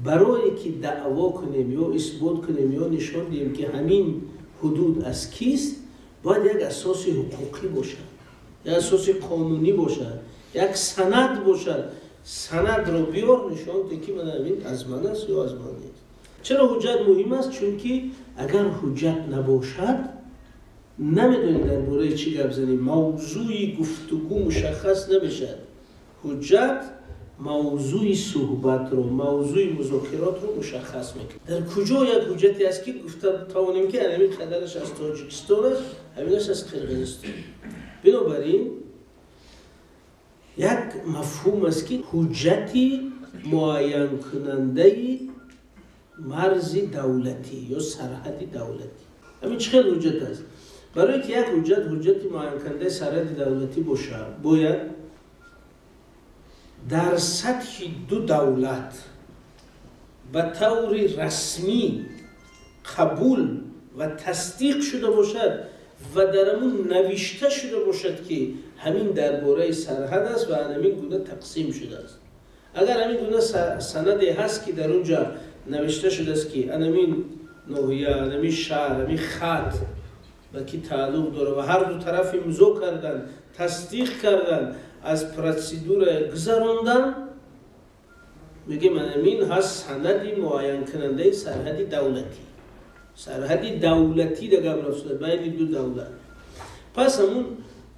Барое ки даъво кунем ё исбот кунем ё нишон диҳем, ки ҳамин ҳудуд аз кист, бояд як асоси ҳуқуқӣ бошад, як асоси қонунӣ бошад, як санад бошад. Санадро биёр, нишон диҳ, ки ман ҳамин аз ман аст ё аз ман нест. Чаро ҳуҷҷат муҳим аст? Чунки агар ҳуҷҷат набошад, намедонем дар бораи чӣ гап занем, мавзӯи гуфтугӯ мушаххас намешавад. Ҳуҷҷат мавзӯи суҳбатро, мавзӯи музокиротро мушаххас мекунад. Дар куҷо як ҳуҷҷате аст, ки гуфта тавонем, ки ҳамин қадараш аз Тоҷикистон аст, ҳаминаш аз Қирғизистон? Бинобар ин як мафҳум аст, ки ҳуҷҷати муайянкунандаи марзи давлатӣ ё сарҳади давлатӣ. Ҳамин чӣ хел ҳуҷҷат аст? Барое ки як ҳуҷҷат ҳуҷҷати муайянкунандаи сарҳади давлатӣ бошад, бояд дар сатҳи ду давлат ба таври расмӣ қабул ва тасдиқ шуда бошад ва дар ҳамун навишта шуда бошад, ки ҳамин дар бораи сарҳад аст ва ҳамин гуна тақсим шудааст. Агар ҳамин гуна санаде ҳаст, ки дар он ҷа навишта шудааст, ки анамин ноҳия, анамин шаҳр, ҳамин хат ба ки тааллуқ дорад ва ҳар ду тараф имзо кардан, тасдиқ кардан, аз процедура гузарондан, мегӯем, анамин ҳаст санади муайянкунандаи сарҳади давлатӣ. Сарҳади давлатӣ да гап рафта байни ду давлат. Пас ҳамун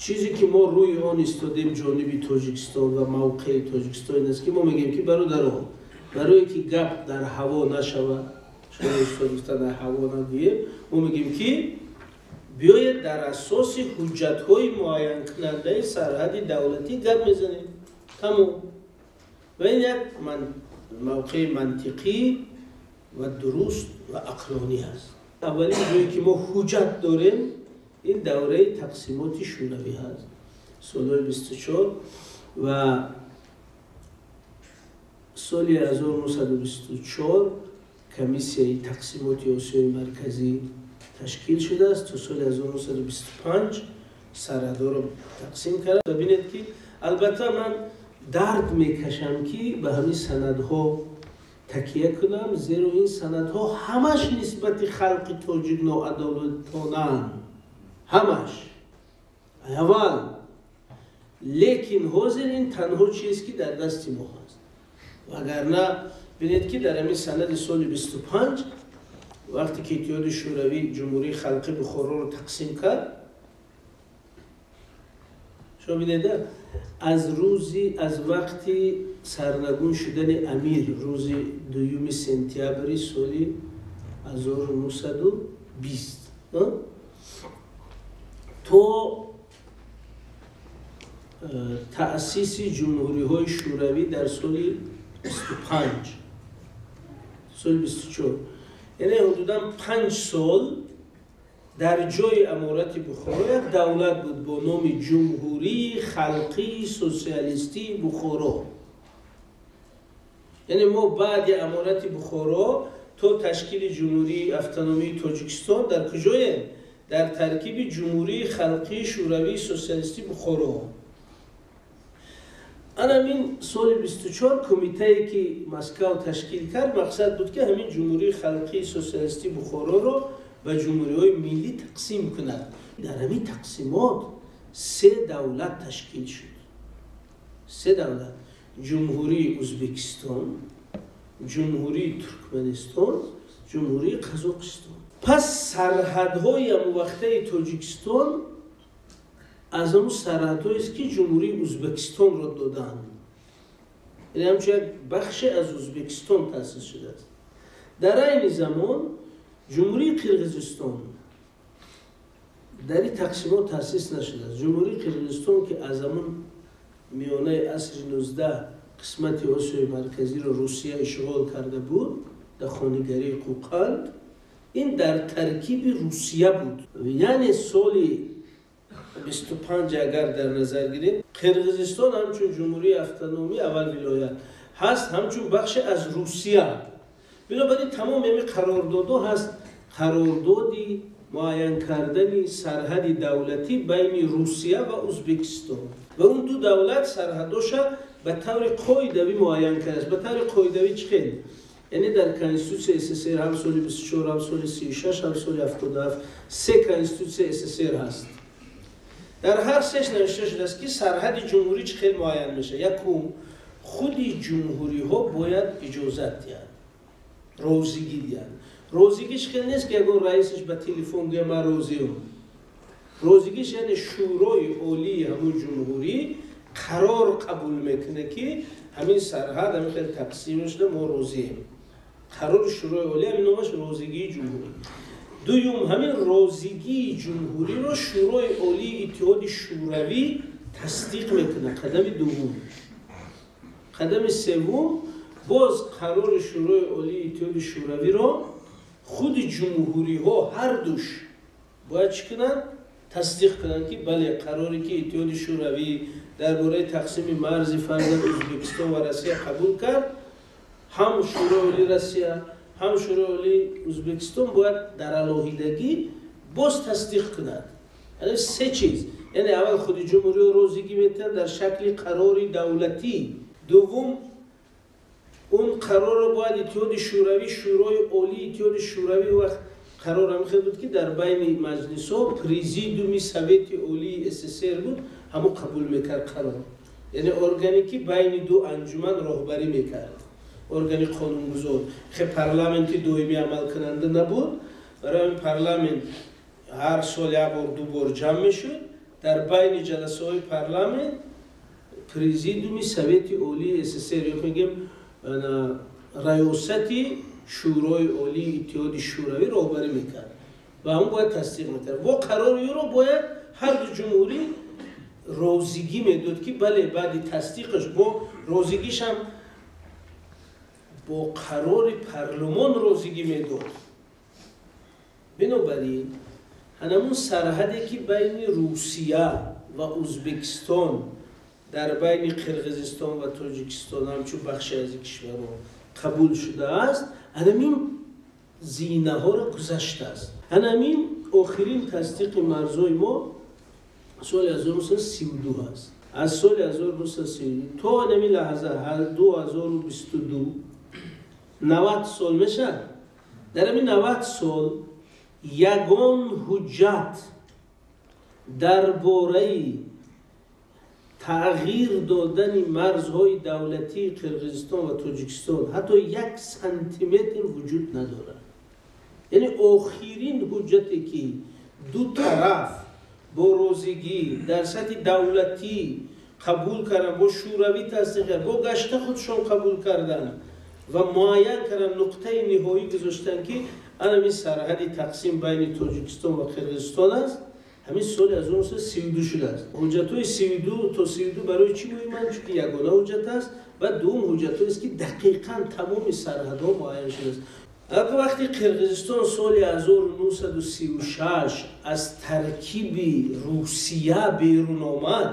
чизе ки мо рӯи он истодем, ҷониби Тоҷикистон ва мавқеи Тоҷикистон ин аст, ки мо мегӯем, ки бародаро, барое ки гап дар ҳаво нашавад, шумо устод гуфта, дар ҳаво нагӯем, мо мегӯем, ки биёед дар асоси ҳуҷҷатҳои муайянкунандаи сарҳади давлатӣ гап мезанем, тамом. Ва ин як мавқеи мантиқӣ ва дуруст ва ақлонӣ аст. Аввалин ҷое ки мо ҳуҷҷат дорем, ин давраи тақсимоти шӯравӣ ҳаст, солҳои 24 ва соли 1924 комиссияи тақсимоти Осиёи Марказӣ ташкил шудааст. То соли 1925 сарҳадҳоро тақсим кард. Ва бинед, ки албатта ман дард мекашам, ки ба ҳамин санадҳо такия кунам, зеро ин санадҳо ҳамаш нисбати халқи тоҷик ноадолатонаанд, ҳамаш аввал. Лекин ҳозир ин танҳо чиз, ки дар дасти мо ҳаст. Вагарна бинед, ки дар ҳамин санади соли 25, вақте ки Иттиҳоди Шӯравӣ Ҷумҳурии Халқи Бухороро тақсим кард, шумо бинед, аз рӯзи, аз вақти сарнагун шудани амир, рӯзи 2 сентябри соли 1920 то таъсиси ҷумҳуриҳои шӯравӣ дар соли 25, соли 24, яъне ҳудудан 5 сол дар ҷои Аморати Бухоро як давлат буд бо номи Ҷумҳурии Халқии Сотсиалистии Бухоро. Яъне мо баъди Аморати Бухоро то ташкили Ҷумҳурии Автономии Тоҷикистон дар куҷоем? Дар таркиби Ҷумҳурии Халқии Шӯравии Сотсиалистии Бухоро. Анамин соли 24 кумитае, ки Москав ташкил кард, мақсад буд, ки ҳамин Ҷумҳурии Халқии Сотсиалистии Бухороро ба ҷумҳуриҳои миллӣ тақсим кунад. Дар ҳамин тақсимот се давлат ташкил шуд, се давлат: Ҷумҳурии Ӯзбекистон, Ҷумҳурии Туркманистон, Ҷумҳурии Қазоқистон. Пас сарҳадҳои ҳамувақтаи Тоҷикистон аз ҳамун сарҳадҳоест, ки Ҷумҳурии Ӯзбекистонро доданд, яъне ҳамчун як бахше аз Ӯзбекистон таъсис шудааст. Дар айни замон Ҷумҳурии Қирғизистон дар ин тақсимот таъсис нашудааст. Ҷумҳурии Қирғизистон, ки аз ҳамун миёнаи асри 19 қисмати Осиёи Марказиро Русия ишғол карда буд дар хонигарии Қӯқанд, ин дар таркиби Русия буд. Яъне соли 25 агар дар назар гирем, Қирғизистон ҳамчун ҷумҳурии автономӣ, аввал вилоят ҳаст, ҳамчун бахше аз Русия. Бинобар ин тамоми ҳамин қарордодҳо ҳаст, қарордоди муайян кардани сарҳади давлатӣ байни Русия ва Ӯзбекистон, ва он ду давлат сарҳадоша ба таври қоидавӣ муайян кардааст. Ба таври қоидавӣ чӣ хел? Яъне дар Конститутсияи СССР ҳам соли 24, ҳам соли 36, ҳам соли 77 се Конститутсияи СССР ҳаст. Дар ҳар сеш навишта шудааст, ки сарҳади ҷумҳурӣ чӣ хел муайян мешавад. Якум, худи ҷумҳуриҳо бояд иҷозат диҳанд, розигӣ диҳанд. Розигиш хел нест, ки ягон раисаш ба телефон гӯя ман розиам. Розигиш яъне Шӯрои Олии ҳамун ҷумҳурӣ қарор қабул мекунад, ки ҳамин сарҳад ҳамин хел тақсим шуда, мо розием. Қарори Шӯрои Олӣ, ҳамин номаш розигии ҷумҳурӣ. Дуюм, ҳамин розигии ҷумҳуриро Шӯрои Олии Иттиҳоди Шӯравӣ тасдиқ мекунад. Қадами дуввум. Қадами севум, боз қарори Шӯрои Олии Иттиҳоди Шӯравиро худи ҷумҳуриҳо ҳардуш бояд чӣ кунанд? Тасдиқ кунанд, ки бале, қароре ки Иттиҳоди Шӯравӣ дар бораи тақсими марзи фарзан Ӯзбекистон ва Россия қабул кард, ҳам Шӯрои Олии Россия, ҳам Шӯрои Олии Ӯзбекистон бояд дар алоҳидагӣ боз тасдиқ кунад. Яъне се чиз. Яъне аввал худи ҷумҳуриҳо розигӣ метиҳанд дар шакли қарори давлатӣ. Дуввум, он қарорро бояд Иттиҳоди Шӯравӣ, Шӯрои Олии Иттиҳоди Шӯравӣ, вақт қарор ҳам хел буд, ки дар байни маҷлисҳо Президиуми Совети Олии СССР буд, ҳамон қабул мекард қарор. Яъне органе ки байни ду анҷуман роҳбарӣ мекард, органи қонунгузор. Хе парламенти доимӣ амалкунанда набуд, барои ҳамин парламент ҳар сол як бор, ду бор ҷамъ мешуд. Дар байни ҷаласаҳои парламент Президиуми Совети Олии СССР ё мегӯем раёсати Шӯрои Олии Иттиҳоди Шӯравӣ роҳбарӣ мекард ва ҳамон бояд тасдиқ мекард. Бо қарори ӯро бояд ҳар ду ҷумҳурӣ розигӣ медод, ки бале, баъди тасдиқаш бо розигишам бо қарори парлумон розигӣ медод. Бинобар ин ҳанамун сарҳаде ки байни Русия ва Ӯзбекистон, дар байни Қирғизистон ва Тоҷикистон ҳамчун бахше аз ин кишварҳо қабул шудааст, ҳанамин зинаҳоро гузаштааст. Ҳанамин охирин тасдиқи марзҳои мо соли 1932 аст. Аз соли 1932 то ҳанамин лаҳза 2022 90 сол мешавад. Дар ҳамин 90 сол ягон ҳуҷҷат дар бораи тағйир додани марзҳои давлатии Қирғизистон ва Тоҷикистон ҳатто як сантиметр вуҷуд надорад. Яъне охирин ҳуҷҷате ки ду тараф бо розигӣ дар сатҳи давлатӣ қабул карданд, бо Шӯравӣ тасдиқ кард, бо гашта худшон қабул карданд ва муайян карданд, нуқтаи ниҳоӣ гузоштанд, ки ҳамин сарҳади тақсим байни Тоҷикистон ва Қирғизистон аст, ҳамин соли 1932 шудааст. Ҳуҷҷатҳои 32 то 32 барои чӣ муҳиманд? Чунки ягона ҳуҷҷат аст ва дуввум ҳуҷҷатҳоест, ки дақиқан тамоми сарҳадҳо муайян шудааст. Албатта вақти Қирғизистон соли 1936 аз таркиби Русия берун омад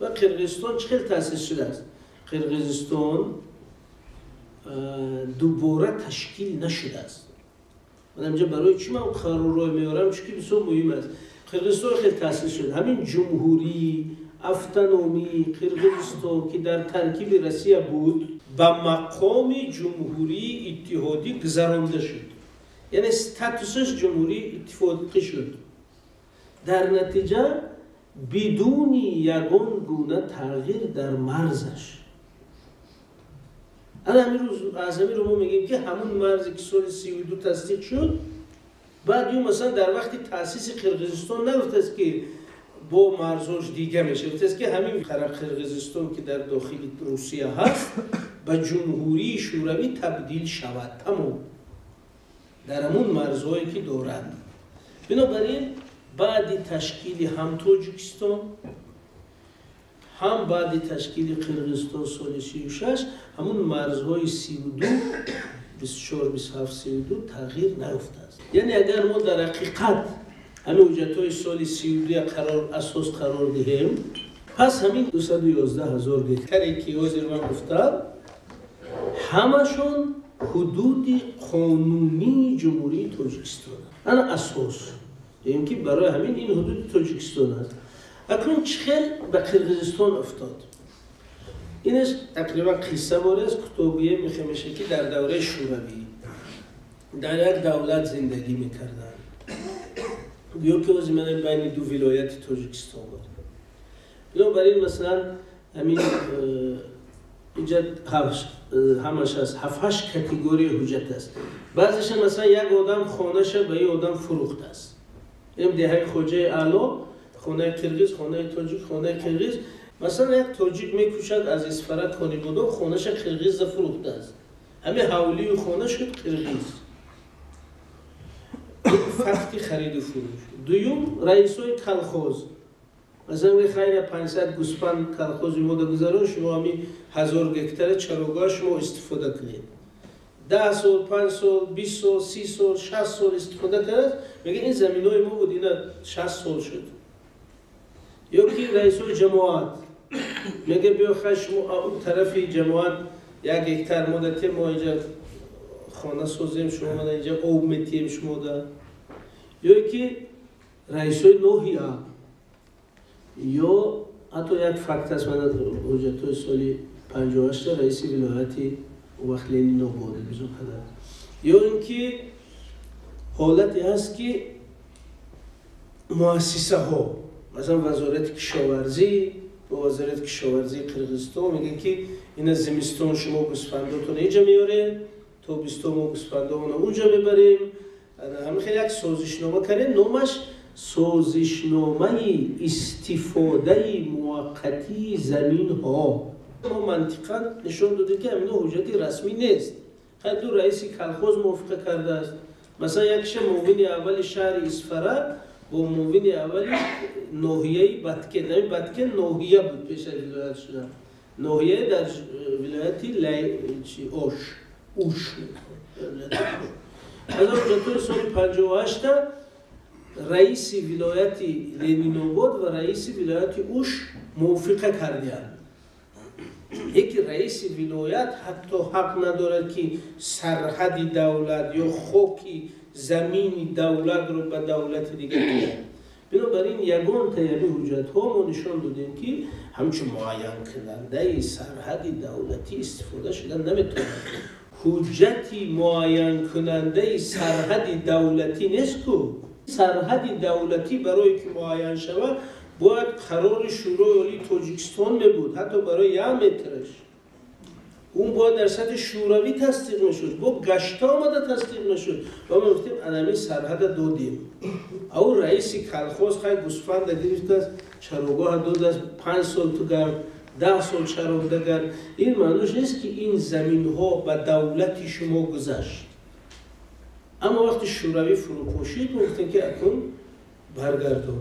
ва Қирғизистон чӣ хел таъсис шудааст? Қирғизистон дубора ташкил нашудааст. Ман инҷа барои чӣ ман қарорро меорам? Чунки бисёр муҳим аст. Қирғизистон хел таъсис шуд. Ҳамин ҷумҳурии автономии Қирғизистон, ки дар таркиби Россия буд, ба мақоми ҷумҳурии иттиҳодӣ гузаронда шуд. Яъне статусаш ҷумҳурии иттифоқӣ шуд. Дар натиҷа бидуни ягон гуна тағйир дар марзаш. Ана ҳамин рӯз аз ҳамин рӯ мо мегӯем, ки ҳамун марзе ки соли 32 тасдиқ шуд, баъд ю масалан дар вақти таъсиси Қирғизистон нагуфтааст, ки бо марзҳош дига мешавад, гуфтааст, ки ҳамин Қирғизистон, ки дар дохили Русия ҳаст, ба ҷумҳурии Шӯравӣ табдил шавад, тамом, дар ҳамун марзҳое ки дорад. Бинобар ин баъди ташкили ҳам Тоҷикистон, ҳам баъди ташкили Қирғизистон соли 36 ҳамун марзҳои 32, 24, 27, 32 тағйир наёфтааст. Яъне агар мо дар ҳақиқат ҳамин ҳуҷҷатҳои соли 32 қарор асос қарор диҳем, пас ҳамин 211 ҳазор гектаре ки ҳозир ман гуфтам, ҳамашон ҳудуди қонунии Ҷумҳурии Тоҷикистон. Ана асос дегем, ки барои ҳамин ин ҳудуди Тоҷикистон аст. Акнун чӣ хел ба Қирғизистон афтод? Инаш тақрибан қисса боре аст, кӯтоҳгӯя мехемеша, ки дар давраи Шӯравӣ дар як давлат зиндагӣ мекарданд. Гӯё ки ҳозир ман байни ду вилояти Тоҷикистон буд. Бинобар ин, масалан, ҳамин инҷа ҳамаш аст, ҳафт-ҳашт категорияи ҳуҷҷат аст. Баъзеша, масалан, як одам хонаша ба ин одам фурӯхтааст. Ин деҳаи Хоҷаи Аъло, хонаи қирғиз, хонаи тоҷик, хонаи қирғиз. Масалан, як тоҷик мекӯшад аз Исфара Конибодом, хонаша қирғиза фурӯхтааст. Ҳамин ҳавлию хона шуд қирғиз. Факти хариду фурӯш. Дуюм, раисои колхоз. Масалан, мехайра 500 гӯспанд колхози мо гузарон, шумо ҳамин 1000 гектара чарогоҳ шумо истифода кунед. 10 сол, 5 сол, 20 сол, 30 сол, 60 сол истифода кардааст, мегӯяд, ин заминои мо буд, ина 60 сол шуд. Ё ки раисои ҷамоат мега, биё, хай, шумо он тарафи ҷамоат 1 гектар мо датем, мо инҷа хона созем, шумо мана инҷа об метиҳем шумода. Ё ки раисои ноҳия, ё ҳатто як факт аст, мана ҳуҷҷатҳои соли 58-та раиси вилояти вақт Ленинобод имзо кардааст. Ё ин ки ҳолате ҳаст, ки муассисаҳо, масалан, вазорати кишоварзӣ бо вазорати кишоварзии Қирғизистон мегӯяд, ки ина зимистон шумо гӯсфандотон инҷа меоред, тобистон мо гӯсфандомона унҷа мебарем. Ҳамин хел як созишнома кардем, номаш созишномаи истифодаи муваққатии заминҳо. Мо мантиқан нишон додем, ки ҳамино ҳуҷҷати расмӣ нест. Хай, ду раиси колхоз мувофиқа кардааст. Масалан, якиша муовини аввали шаҳри Исфара бо муовини аввали ноҳияи Баткен. Ҳамин Баткен ноҳия буд пеш аз вилоят шудан, ноҳия дар вилояти Ош, Уш. Аз ҳуҷҷатҳои соли 58-та раиси вилояти Ленинобод ва раиси вилояти Уш мувофиқа кардианд. Яке раиси вилоят ҳатто ҳақ надорад, ки сарҳади давлат ё хоки замини давлатро ба давлати дигар диҳад. Бинобар ин, ягон таяби ҳуҷҷатҳо мо нишон додем, ки ҳамчун муайянкунандаи сарҳади давлатӣ истифода шуда наметавонад. Ҳуҷҷати муайянкунандаи сарҳади давлатӣ нест ку. Сарҳади давлатӣ барое ки муайян шавад, бояд қарори Шӯрои Олии Тоҷикистон мебуд. Ҳатто барои 1 метраш он бояд дар сатҳи шӯравӣ тасдиқ мешуд, бо гашта омада тасдиқ мешуд. Ва мо гуфтем, анами сарҳада додем. Ау раиси колхоз хай гӯсфанда гирифтааст, чарогоҳа додааст, 5 сол ту гард, 10 сол чаронда гард. Ин маънош нест, ки ин заминҳо ба давлати шумо гузашт. Аммо вақти Шӯравӣ фурӯпошид, мо гуфтем, ки акун баргардон.